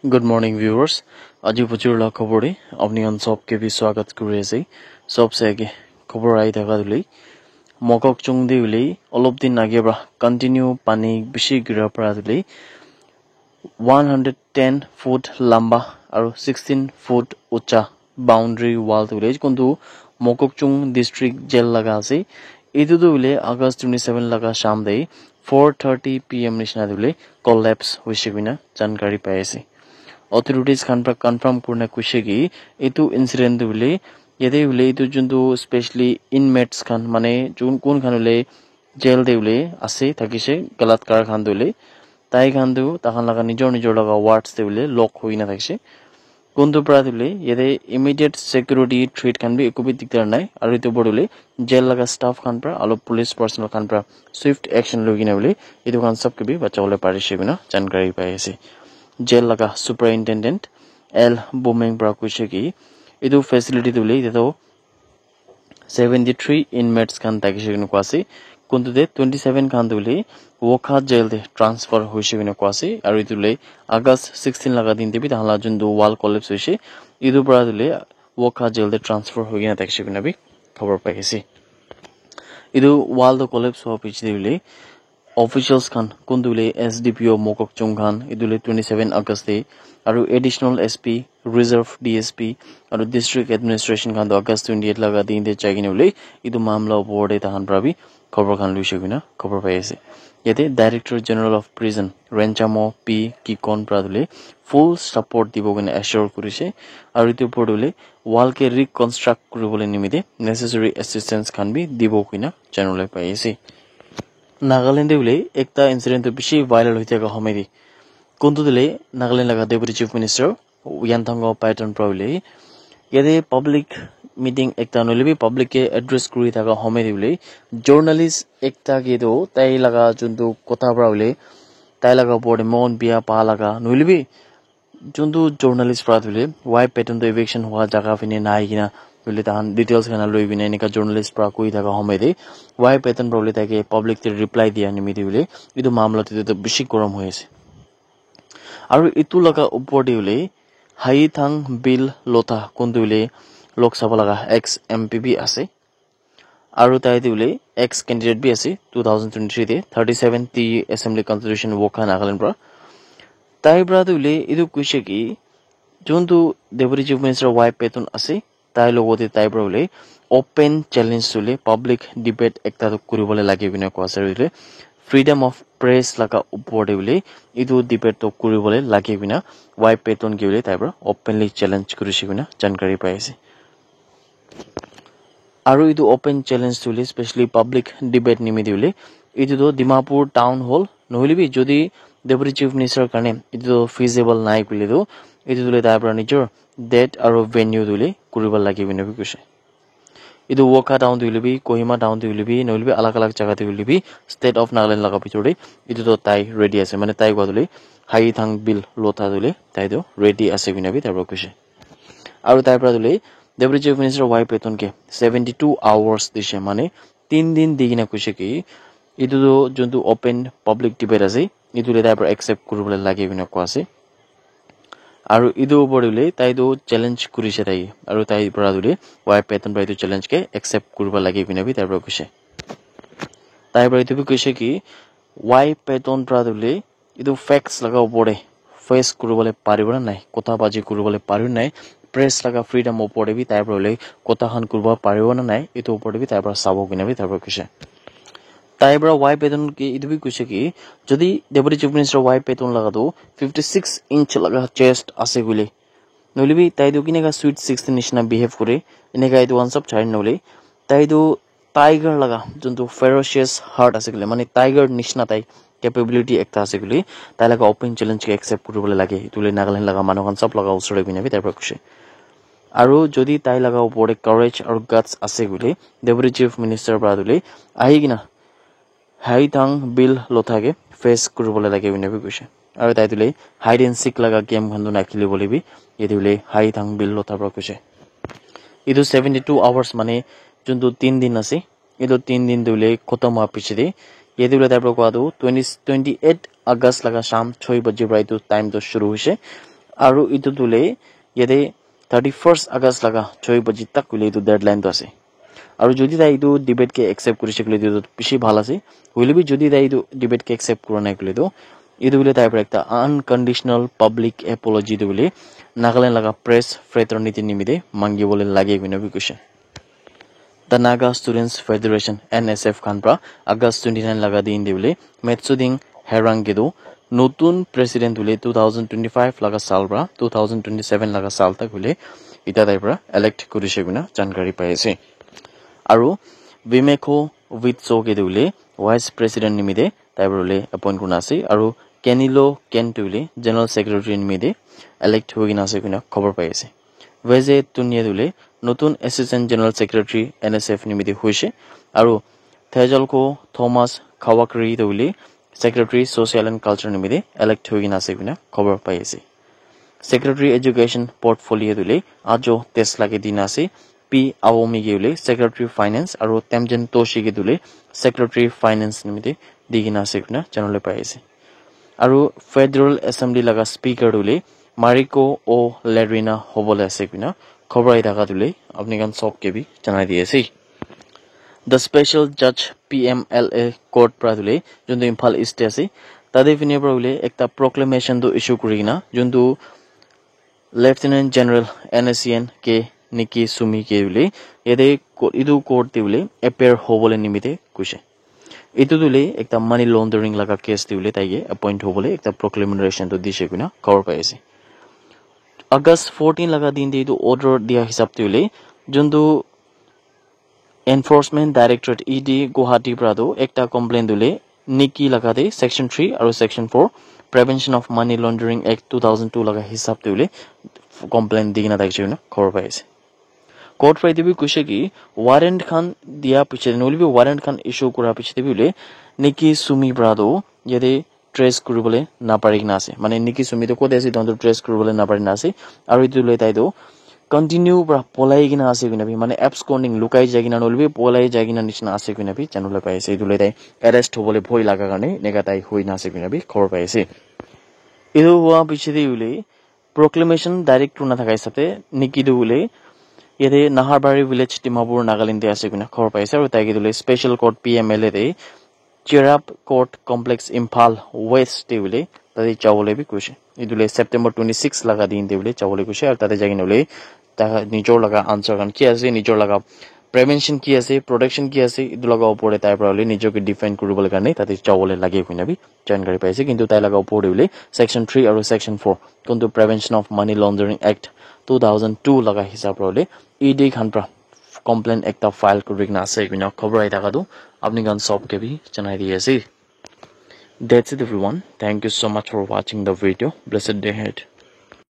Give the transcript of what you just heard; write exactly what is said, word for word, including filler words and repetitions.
Good morning, viewers. Aji bujur la khobor de apni khan sob ke bi swagat kuri ase. Sob se age khobor ahi thaka dule Mokokchung de ule olop din age pra continue pani bishi gira pra dule one hundred ten foot lamba aru sixteen foot ucha boundary wall tu village kuntu Mokokchung district jail laga ase. Etu tu vile August twenty seven laga sham de four thirty p m nishina tu vile collapse hoise koina jankari pai ase. Authorities khan pra confirm kurina kuishe ki etu incident tu vile yate vile etu juntu specially inmates khan mane jun kun khan vile jail te vile ase thakishe galatkar khan tu vile tai khan tu takhan laga nijor nijor laga wards te vile lock hoina thakishe. Kuntu pra tu vile yate immediate security threat khan bi eku bi dikdar nai aru etu opor tu vile jail laga staff khan pra aru police personnel khan pra swift action loi kena vile etu khan sob ke bi bachawole parishe koina jankari pai ase. Jail laga superintendent L Bumeng pra kuishe ki etu facility tu vile yate toh seventy three inmates khan thakishe koina koa ase. Kuntu te twenty seven khan tu vile Wokha jail te transfer hoise koina koa ase aru etu le August sixteen laga din te bi tahan la juntu wall collapse hoise etu pra tu le Wokha jail te transfer hoi kena thakishe koina bi khobor pai ase. Etu wall tu collapse hoa piche te vile officials khan kuntu vile S D P O Mokokchung khan etu le twenty seven August te aru additional S P reserve D S P aru district administration khan tu August twenty eight laga din te jai kena vile etu mamla opor te tahan pra bi khobor khan loise koina khobor pai ase. Yate Director General of Prison Renchamo P Kikon pra tu vile full support dibo koina assure kurishe aru etu opor tu vile wall ke reconstruct kuribole nimite necessary assistance khan bi dibo koina janibole pai ase. Nagaland te vile ekta incident tu bishi viral hoi thaka homoi te kuntu tu vile Nagaland laga Deputy Chief Minister Yantango Paiton pra vile yate public meeting ekta nohoile bi public ke address kuri thaka homoi te vile journalist ekta ke tu tai laga juntu kotha pra vile tai laga opor te mon bia pa laga nohoile bi juntu journalist pra tu vile Y Paiton tu eviction hoa jaga phine nai kena vile tahan details khan loi kena enika journalist pra koi thaka homoi te Y Paiton pra vile tai ke public te reply dia nimite vile etu mamla te tu bishi gorom hoi ase. Aru etu laga opor te vile Haithang Bill Lotha kuntu vile Lok Sabha laga ex M P bi ase. Aru tai tu vile ex candidate bi ase two thousand twenty three te thirty seven T assembly constitution Wokha Nagaland pra. Tai pra tu vile etu kuishe ki juntu Deputy Chief Minister Y Paiton ase tai logote tai pra vile open challenge tu vile public debate ekta tu kuribole lage koina koa ase aru vile freedom of press laga opor te vile etu debate tu kuribole lage koina Y Paiton ke vile tai pra openly challenge kurishe koina jankari pai ase. Aru etu open challenge tu vile specially public debate nimite vile etu tu Dimapur town hall nohoile bi jodi Deputy Chief Minister karne etu tu feasible nai koile tu etu tu vile tai pra nijor date aru venue tu vile kuribo lage koina bi koishe. Etu Wokha town te hoile bi Kohima town te hoile bi nohoile bi alag alag jaga te hoile bi state of Nagaland laga bitor te etu tu tai ready ase mane tai koa tu vile Haithang Bill Lotha tu vile tai tu ready ase koina bi tai pra koishe. Aru tai pra tu vile Deputy Chief Minister Y Paiton ke seventy two hours dishe mane tin din di kena koishe ki etu tu juntu open public debate ase etu le tai pra accept kuribole lage koina koa ase. Aru etu opor te vile tai tu challenge kurishe tai aru tai pra tu vile Y Paiton pra etu challenge ke accept kuribo lage koina bi tai pra koishe. Tai pra etu bi koishe ki Y Paiton pra tu vile etu facts laga opor te face kuribole paribo na nai kotha baji kuribole paribo na nai press laga freedom opor te bi tai pra vile kotha khan kuribo paribo na nai etu opor te bi tai pra sabo koina bi tai pra koishe. Tai pra Y Paiton ke etu bi koishe ki jodi Deputy Chief Minister Y Paiton laga tu fifty six inch laga chest ase koile nohoile bi tai tu kineka sweet sixteen nishina behave kure eneka etu khan sob chai nohoile tai tu tiger laga juntu ferocious heart ase koile mane tiger nishina tai capability ekta ase koile tai laga open challenge ke accept kuribole lage etu le Nagaland laga manu khan sob laga usor te koina bi tai pra koishe. Aru jodi tai laga opor te courage aru guts ase koile Deputy Chief Minister pra tu vile ahi kena Haithang Bill Lotha ke face kuribole lage koina bi koishe. Aru tai tu vile hide and seek laga game khan tu nakheli bole bi yate vile Haithang Bill Lotha pra koishe. Etu seventy two hours mane juntu tin din ase etu tin din tu vile khotom hoa piche te yate vile tai pra koa tu twenty twenty eight August laga sham choi baji pra etu time tu shuru hoise. Aru etu tu le yate thirty first August laga choi baji tak hoile etu deadline tu ase. Aru jodi tai etu debate ke accept kurise koile etu tu bishi bhal ase. Hoile bi jodi tai etu debate ke accept kura nai koile tu etu hoile tai para ekta unconditional public apology tu hoile Nagaland laga press fraternity nimite mangi bole lage koina bi koise. The Naga Students Federation, N S F khan pra August twenty nine laga din te bole Metsuding Herang ke tu notun president bole two thousand twenty five laga sal pra two thousand twenty seven laga sal tak bole eta tai pra elect kurise koina jankari pai ase. Aru Vimekho Witso ke tu bole vice president nimite tai pra bole appoint kurina ase. Aru Kenilo Ken tu bole general secretary nimite elect hoi kena ase koina khobor pai ase. Weze Tunya tu bole notun assistant general secretary N S F nimite hoise. Aru Thejalko Thomas Kawakri tu bole secretary social and culture nimite elect hoi kena ase koina khobor pai ase. Secretary education portfolio tu bole Ajo Tesla ke dina ase. P Awomi ke bole secretary finance aru Temjen Toshi ke tu bole secretary finance nimite di kena ase koina janole pai ase. Aru Federal Assembly laga speaker tu bole Mariko O Lerina hobole ase koina khobor ahi thaka tu bole apni khan sob ke bi janai di ase. The special judge P M L A court pra tu bole juntu Imphal East te ase tate phine pra bole ekta proclamation tu issue kuri kena juntu Lieutenant General N S C N K Niki Sumi ke bole yate co- etu court te bole appear hobole nimite koise. Etu tu le ekta money laundering laga case te bole tai ke appoint hobole ekta proclamation tu dise koina khobor pai ase. August fourteen laga din te etu order dia hisab te bole juntu Enforcement Directorate E D Guwahati pra tu ekta complaint tu le Niki laga te section three aru section four Prevention of Money Laundering Act two thousand two laga hisab te bole complaint di kena thakise koina khobor pai ase. Court pra etu bi koise ki warrant khan dia piche te nohoile bi warrant khan issue kura piche te bi bole Niki Sumi pra tu yate trace kuribole napari kena ase. Mane Niki Sumi tu kote ase, etu trace kuribole napari kena ase. Aru etu le tai tu continue pra polai kena ase koina bi, mane absconding, lukai jai kena nohoile bi polai jai kena nishina ase koina bi janole pai ase. Etu le tai arrest hobole bhoi laga karne eneka tai hoi kena ase koina bi khobor pai ase. Etu hua piche te hoile proclamation direct tu na thaka hisab te Niki tu hoile yate Naharbari village Dimapur Nagaland te ase koina khobor pai ase. Aru tai ke tu hoile special court P M L A te Cherab Court Complex Imphal West te hoile tate jabole bi koise. Etu le September twenty six laga din te hoile jabole koise aru tate jai kena hoile ta nijor laga answer khan ki ase, nijor laga prevention ki ase, protection ki ase, etu laga upor te tai pra hoile nijor ke defend kuribole karne tate jabole lage koina bi jankari pai ase. Kintu tai laga upor te hoile section three aru section four kuntu Prevention of Money Laundering Act two thousand two laga hisab pra hoile E D khan pra complaint ekta file kuri kena ase koina khobor ahi thaka tu apni khan sob ke bi janai di ase. That's it everyone. Thank you so much for watching the video. Blessed day ahead.